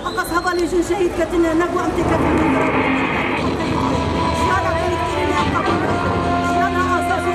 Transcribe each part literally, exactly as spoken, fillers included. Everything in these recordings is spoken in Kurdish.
Heqas hevalê jin şehîd ketine, ne ku em têkevin. Jiyana xelktirine ya qebûl. Jiyana azadî.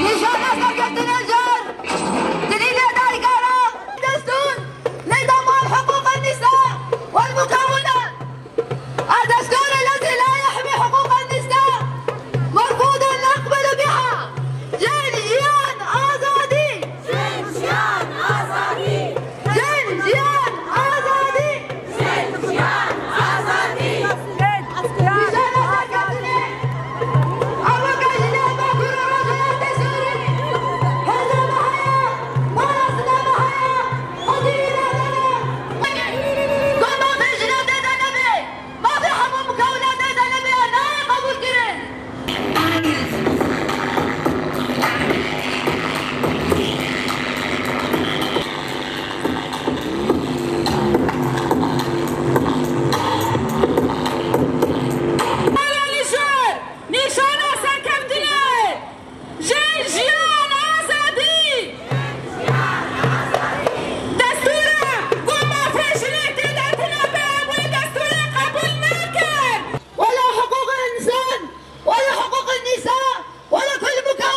Nîşana serkeftinê jar, dilî lê daygara, destûr, lê daman hiqûqên nîsa wal mukawina. الدستور الذي لا يحمي حقوق النساء مرفوض نقبل بها. Jin, jiyan, azadî! Jin, jiyan, azadî! Jin, jiyan, azadî! Jin, jiyan, azadî! Nîşana serkeftinê, awaka jinê Bakur û Rojhilatê Sûrî. Hêza me heye, mala zina me heye, xwedî îrade ne. Ku mafê jina tê de nebe, mafê hemû mukawina tê de nebe, nayê qebûlkirin. Nîşana serkeftinê. Jin, jiyan, azadî! Destûra ku mafê jinê tê de tune be, wê destûrê qebûl nakin. Wela hiqûqê însan, wela hiqûqê nîsa, wela kul muka.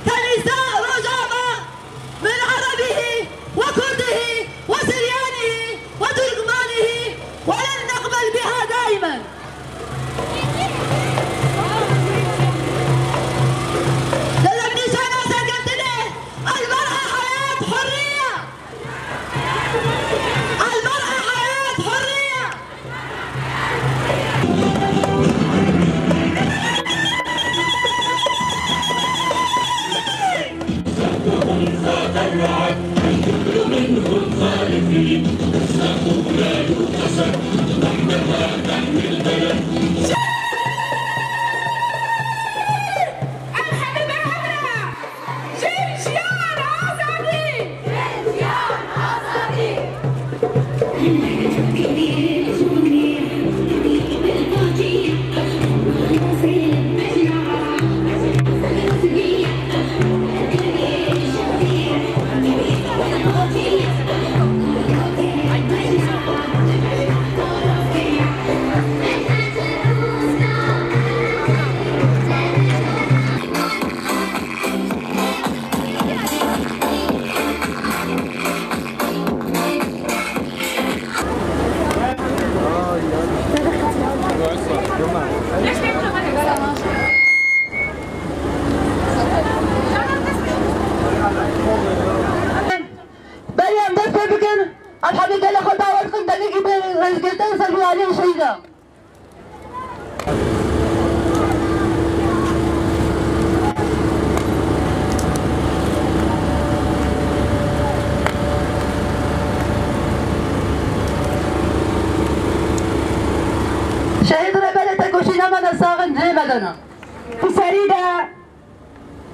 كنيسة رجاء من عربه وكرده وسريانه وتركمانه، ولن نقبل بها دائما. لازم نيشانا سرقتني. المرأة حياة حرية. المرأة حياة حرية. Berê em dest pê bikin, em hemî gelê xwe dawe dikin, dengekî bi rêzgirtin ser bi aliyên şehîdan. Şehîd rêberê tekoşîna me de sax in, rê me dana. Di serî de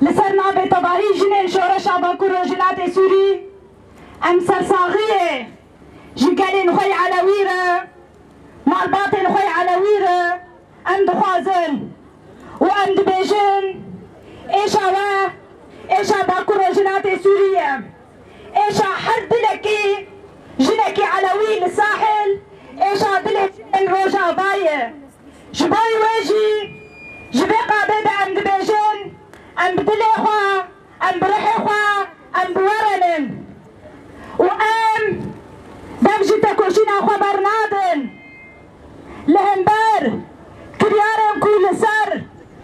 li ser navê Tevahî Jinên Şoreşa Bakur Rojhilatê Sûrî, em sersaxiyê xwe yê Elewî re, malbatên xwe yê Elewî re em dixwazin û em dibêjin, êşa we, êşa Bakur Rojhilatê Sûrî ye. Êşa her dilekî jinekî Elewî li Sahil, êşa dilê jinên Rojava ye. Ji bo wê jî ji vê qadê de em dibêjin, em bi dilê xwe, em bi ruhê xwe, em bi we re nin. Û em dev ji tekoşîna xwe bernadin. Li hember kiryarên ku li ser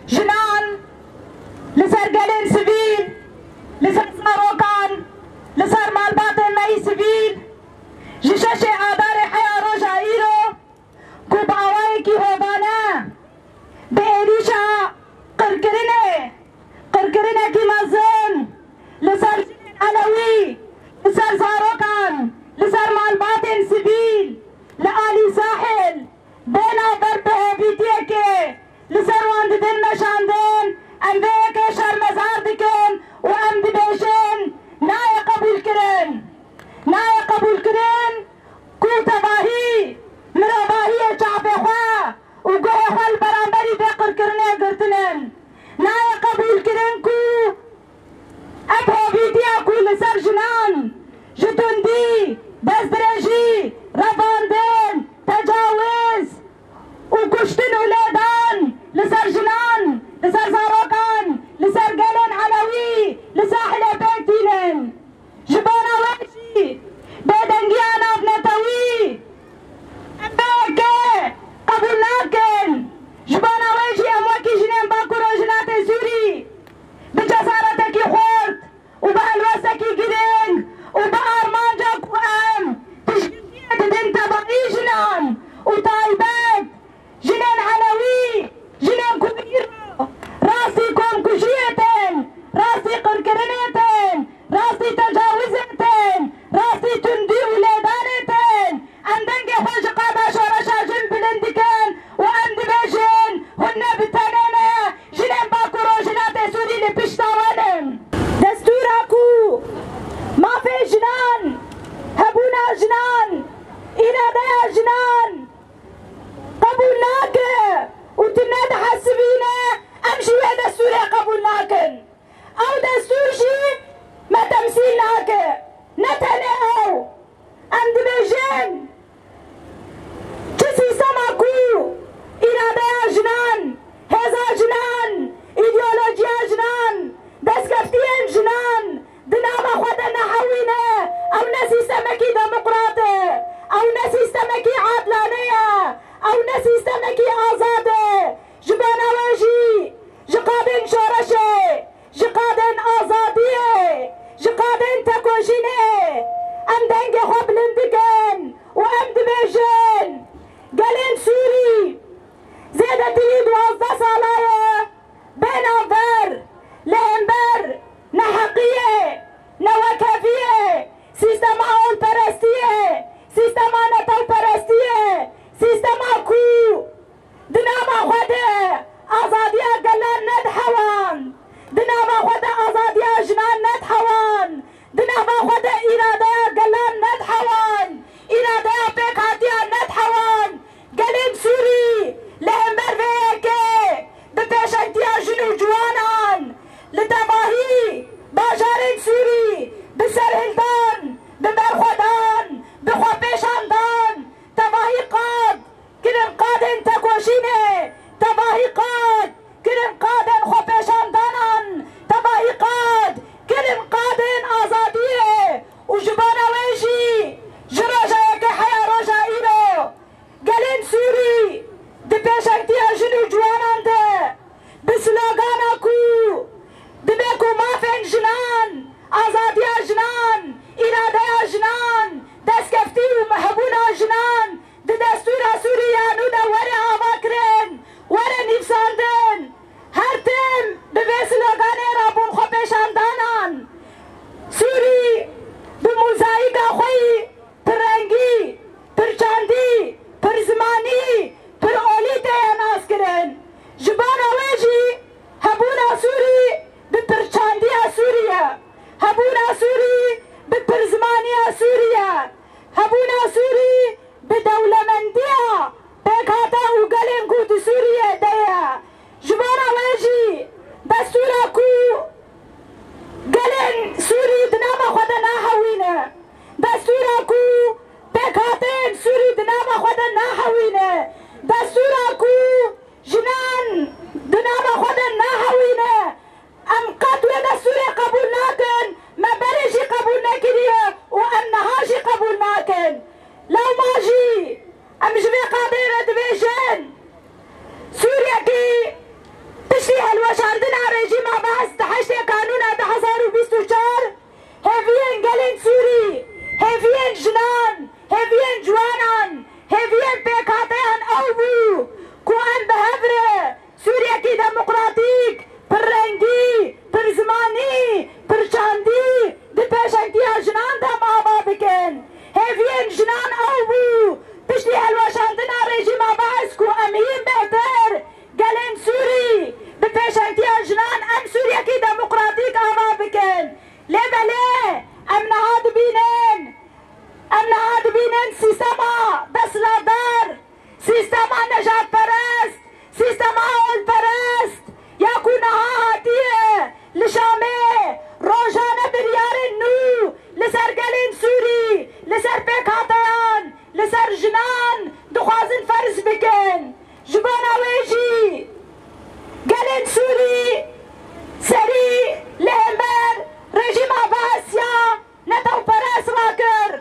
jinan, li ser gelên sivîl, li ser zarokan, li ser malbatên me yî sivîl, ji şeşê Adarê heya roja îro, ku bi awayekî hovane bi êrîşa qirkirinê, qirkirinekî mezin li ser jinên Elewî, li ser zarokan, li ser malbatên sivîl, li alî Sahil, bêhna ber xwe de nahewîne. Destûra ku jinan di nava xwe de nahewîne. Em qet wê destûrê qebûl nakin. Me berê jî qebûl nekiriye û em niha jî qebûl nakin. Lewma jî em ji vê qadê re dibêjin. Sûriyekî piştî hilweşandina rejîma Bees di heştê Kanûna du hezar û bîst û çar, hêviyên gelên Sûrî, hêviyên jinan, hêviyên ciwanan, hêviyên pêkhateyan ew bû ku em bi hev re Sûriyekî demokratîk, pirrengî, pirzimanî, pirçandî di pêşengtiya jinan de em ava bikin. Hêviyên jinan ew bû, piştî hilweşandina rejîma Bees ku em hîn bêhtir gelên Sûrî bi pêşengtiya jinan em Sûriyekî demokratîk ava bikin. Lê belê em niha dibînin, em niha dibînin sîstema desthilatdar, sîstema nejadperest, sîstema holperest ya ku niha hatiye li Şamê rojane biryarên nû li ser gelên Sûrî, li ser pêkhateyan, li ser jinan dixwazin ferz bikin. Ji bona wê jî gelên Sûrî serî li hember rejîma Beesiya netewperest rakir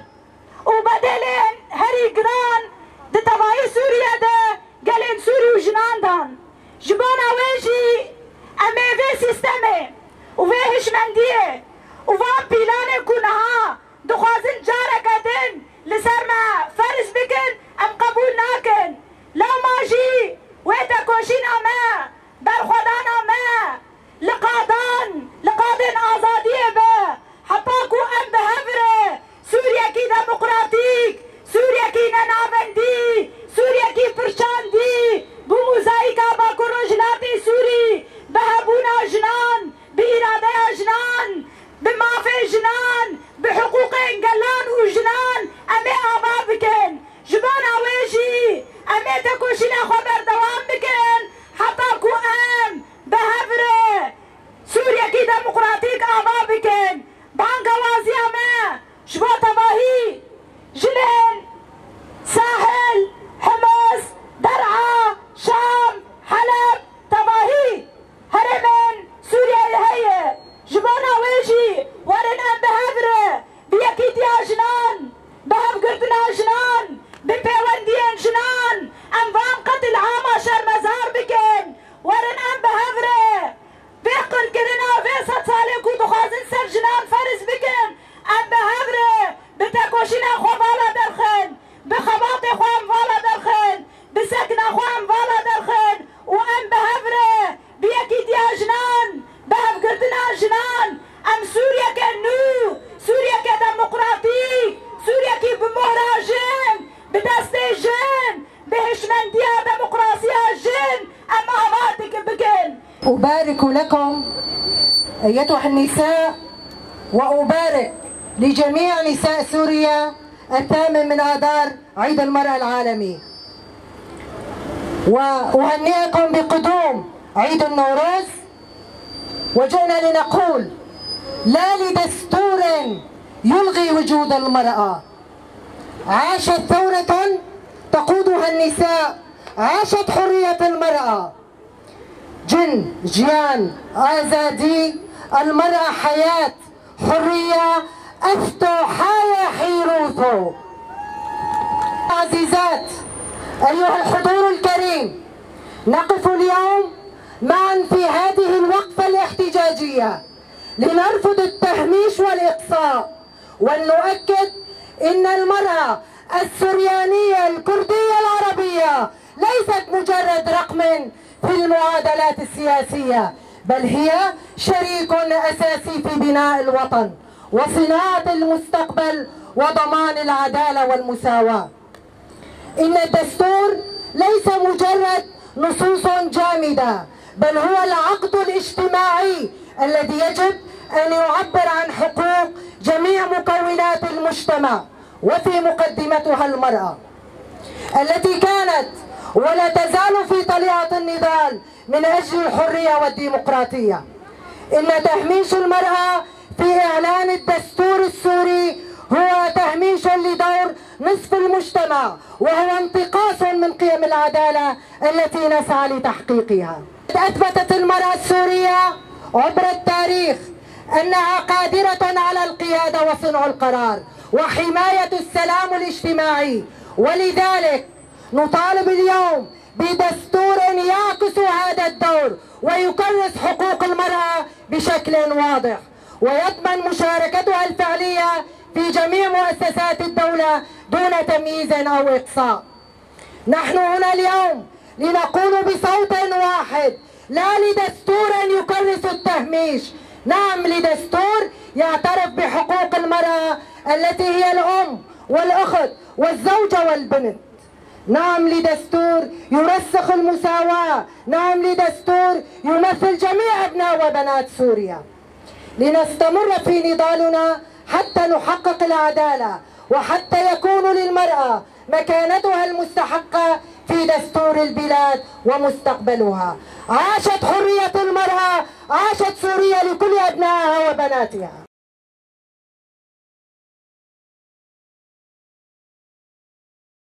û bedelên herî giran di tevayî Sûriye de gelên Sûrî û jinan dan. Ji bona wê jî em ê vê sîstemê û vê hişmendiyê û van pîlanê ku niha dixwazin careke din li ser me ferz bikin, em qebûl nakin. Lewma jî wê tekoşîna me, berxwedana me li qadan, li qadên azadiyê be, heta ku em bi hev re Sûriyekî demokratîk, Sûriyekî nenavendî, Sûriyekî pirçandî, bi mozayîka Bakur Rojhilatê Sûrî, bi hebûna jinan, bi îradeya jinan, bi mafê jinan, bi hiqûqên gelan û jinan em ê ava bikin. Ji bona wê jî em ê tekoşîna xwe berdewam bikin heta ku em bi hev re Sûriyekî demokratîk ava bikin. Bangewaziya me ji bo tevahî jinên Sahil, Hims, Der'a, Şam, Heleb, tevahî herêmên Sûriyeyê heye. Ji bona wê jî werin em bi hev re bi yekîtiya jinan, bi hevgirtina jinan, bi pêwendiyên jinan em van qetilama şermezar bikin. Werin em bi hev re vê qirkirina vê sed salê ku dixwazin ser jinan ferz bikin, em bi hev re bi tekoşîna xwe vala derxin, bi xebatê xwe em vala derxin, bi sekna xwe em vala derxin û em bi hev re bi yekîtiya jinan, bi hevgirtina jinan, em Sûriyeke nû, Sûriyeke demokratîk, Sûriyekî bi mohra jin, bi destê jin, bi hişmendiya demokrasiya jin em ava dik-, bikin. أبارك لكم أيتها النساء، وأبارك لجميع نساء سوريا الثامن من آذار عيد المرأة العالمي، وأهنئكم بقدوم عيد النوروز. وجئنا لنقول لا لدستور يلغي وجود المرأة. عاشت ثورة تقودها النساء، عاشت حرية المرأة. جن، جيان، آزادي، المرأة حياة، حرية، أفتو حايا حيروثو. عزيزات، أيها الحضور الكريم، نقف اليوم معا في هذه الوقفة الاحتجاجية لنرفض التهميش والإقصاء، ولنؤكد إن المرأة السريانية الكردية العربية ليست مجرد رقم في المعادلات السياسية، بل هي شريك أساسي في بناء الوطن وصناعة المستقبل وضمان العدالة والمساواة. إن الدستور ليس مجرد نصوص جامدة، بل هو العقد الاجتماعي الذي يجب أن يعبر عن حقوق جميع مكونات المجتمع، وفي مقدمتها المرأة التي كانت ولا تزال في طليعة النضال من أجل الحرية والديمقراطية. إن تهميش المرأة في إعلان الدستور السوري هو تهميش لدور نصف المجتمع، وهو انتقاص من قيم العدالة التي نسعى لتحقيقها. أثبتت المرأة السورية عبر التاريخ أنها قادرة على القيادة وصنع القرار وحماية السلام الاجتماعي، ولذلك نطالب اليوم بدستور يعكس هذا الدور ويكرس حقوق المرأة بشكل واضح، ويضمن مشاركتها الفعلية في جميع مؤسسات الدولة دون تمييز أو إقصاء. نحن هنا اليوم لنقول بصوت واحد لا لدستور يكرس التهميش، نعم لدستور يعترف بحقوق المرأة التي هي الأم والأخت والزوجة والبنت. نعم لدستور يرسخ المساواة، نعم لدستور يمثل جميع أبناء وبنات سوريا. لنستمر في نضالنا حتى نحقق العدالة وحتى يكون للمرأة مكانتها المستحقة في دستور البلاد ومستقبلها. عاشت حرية المرأة، عاشت سوريا لكل أبنائها وبناتها.